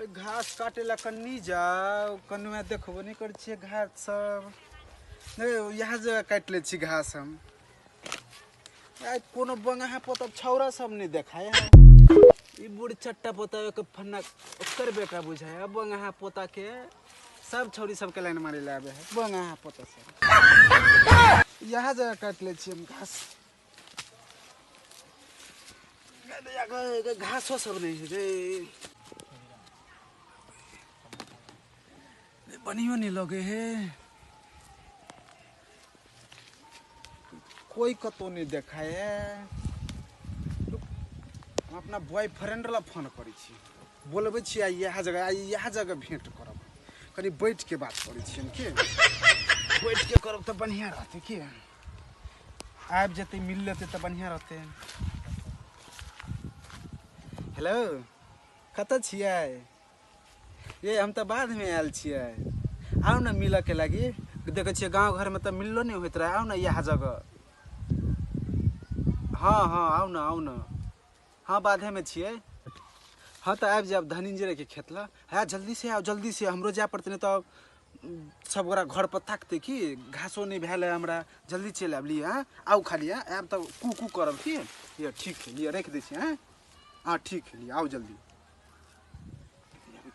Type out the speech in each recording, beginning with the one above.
घास काटे ला कन्नी जाओ कन्नुआ देखबो नहीं करै छियै घास सब नहीं यहाँ जगह काटि लै छी घास हम। आइ कोनो बंगहा पोता छौरा सब नहीं देखाय है। ई बूढ़ चट्टा पोता एक फन्ना ओकर बेटा बुझाय है बंगहा पोता के सब छौरी सबके लाइन मारे ला आबे है बंगहा पोता सब। यहाँ जगह काटि लै छी हम घास। घासो सब नहीं है रे बनियो नहीं लगे है कोई कतो नहीं देखाय है। हम अपना बॉयफ्रेंड ला फोन करै छी बोलबै छी आइ इएह जगह आइ इएह जगह भेंट करब कनि बैठ के बात करै छी हम के बैठ के करब तऽ बढ़िया रहतै के आबि जेतै मिल लेतै तऽ बढ़िया रहतै। हेलो कतऽ छियै? ये हम तऽ बाधमे आयल छियै आउ ने मिलऽके लागी। देखै छियै गाँव घरमे तऽ मिललो नहि होइत रहै आउ ने इएह जगह। हाँ हाँ आउ ने आउ ने हाँ बाधेमे छियै। हाँ तऽ आबि जायब धनिंजरेके खेत लग। हाँ जल्दी से आउ जल्दी से हमरो जाय पड़तै नहि तऽ सब गोरा घर पर ताकतै कि घासो नहीं भेल है हमरा। जल्दी चलि आयब लिअ हाँ आउ खाली हाँ आयब तऽ कू कू करब की लिअ ठीक है लिअ राखि दै छी हाँ हाँ ठीक है लिअ आउ जल्दी।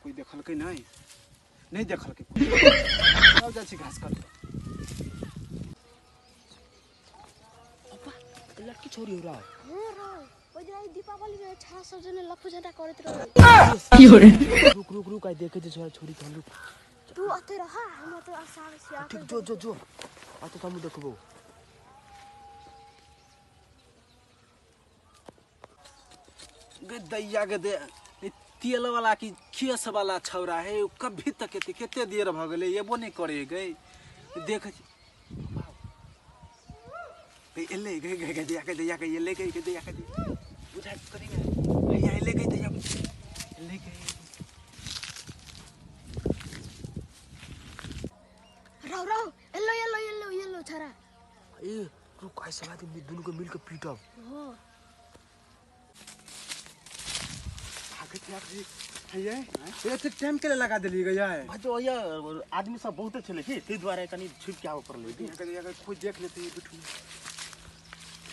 कोई देखलकै नहीं नहीं देखलकै आउ जाइ छी घास काटऽ। लड़की छोरी हो रहा है। हाँ रहो ओइ दिन दीपावली में छा सब जने लफू झंडा करैत रहो। रुक रुक रुक आई देखे जे छोरा छोरी के रुक तू अते रह हम तो आसार से आ ठीक जो जो जो आ तो हम देखबो। गे दैया गे दे तेल वाला की केस वाला छौरा है उ कभी तक एते कते देर भ गेलै एबो नहीं करे गई देख गई एले गई गई गई दैया के दैया के एले गई गई दैया के बुझा करी गई भैया एले गई दैया एले गई रहो रहो एलो एलो एलो एलो छरा। ए रुक आई सब आदमी दुनु के मिल के पीटब। हां ये तो टाइम के लिए लगा देली गया है भाई जो ये आदमी सब बहुते छले की ताहि दुआरे कनी छिप के आबऽ पड़लै की। कोई देख लेते बिठू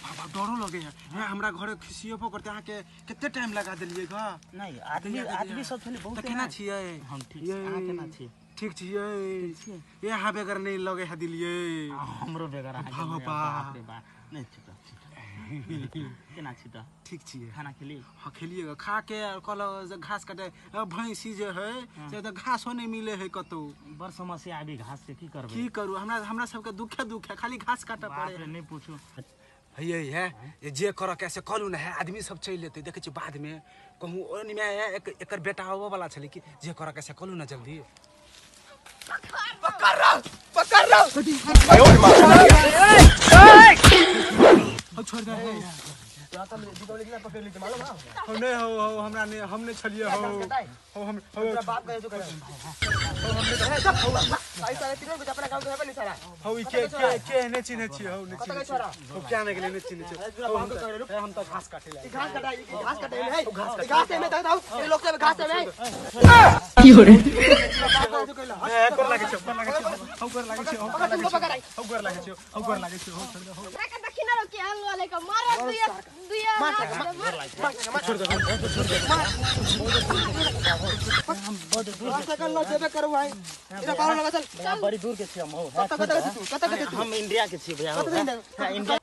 बाबा डरो लगे है। हाँ हमरा घरे खिसियो पकड़ते अहाँ के कते टाइम लगा देलिए गा। नहीं आदमी आदमी सब छले बहुत। त केना छियै? हम ठीक छी अहाँ केना छियै? ठीक छियै। ये अहाँ बेगर नहीं लगे है दिलिए हमरो बेगर अहाँ बाप रे बाप नहीं ठीक केना छी त? ठीक छियै। खाना खेली? हाँ खेलिए खा के कहलक जे घास काटे भैंसी जे है से तऽ घासो नहीं मिले है कतौ। बड़ समस्या आबी घास के की करबै? की करू हमरा हमरा सबके दुखे दुख है खाली घास काटऽ पड़े। बाप रे नहीं पूछू। है है जे करऽ के से करू ने है आदमी सब चलि एतै देखै छियै बाधमे कहूँ ओहिमे एकर बेटा आबऽ वाला छलै कि जे करऽ के से करू ने जल्दी। पकड़ रहा पकड़ रहा। हो छोड़ दे। दीपावली के मालूम है? हो नहीं हो हो हमरा नहीं हम नहीं छलिए हो हो हम हो तेरा बाप गए जो करे। आई सारे तीनों को अपना गांव के है नहीं सारा। हो ई के के के नहीं चिन्हे छी हो नहीं चिन्हे छी हो क्या नहीं गेलै नहीं चिन्हे छी। हम तो घास काटे ला घास कटाई घास कटाई है घास में देखता हूं ये लोग सब घास में की हो रे कर लागे छै कर लागे छै हो कर लागे छै हो कर लागे छै हो कर लागे छै हो छोड़ दे हो रका दखिना रो के आल वाले का मार दुया दुया मार छोड़ दे छोड़ दे हम बड़ दूर घास सकल न जेबे करू भाई इधर पारो लगा चल। बड़ी दूर के छी हम हो। कत कत तू कत कत तू? हम इंडिया के छी भैया हो। इंडिया।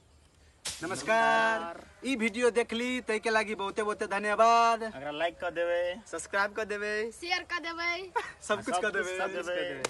नमस्कार ई वीडियो देखली तै के लागि बहुते बहुते धन्यवाद। अगर लाइक कर देबे सब्सक्राइब कर देबे शेयर कर देबे सब कुछ कर देबे।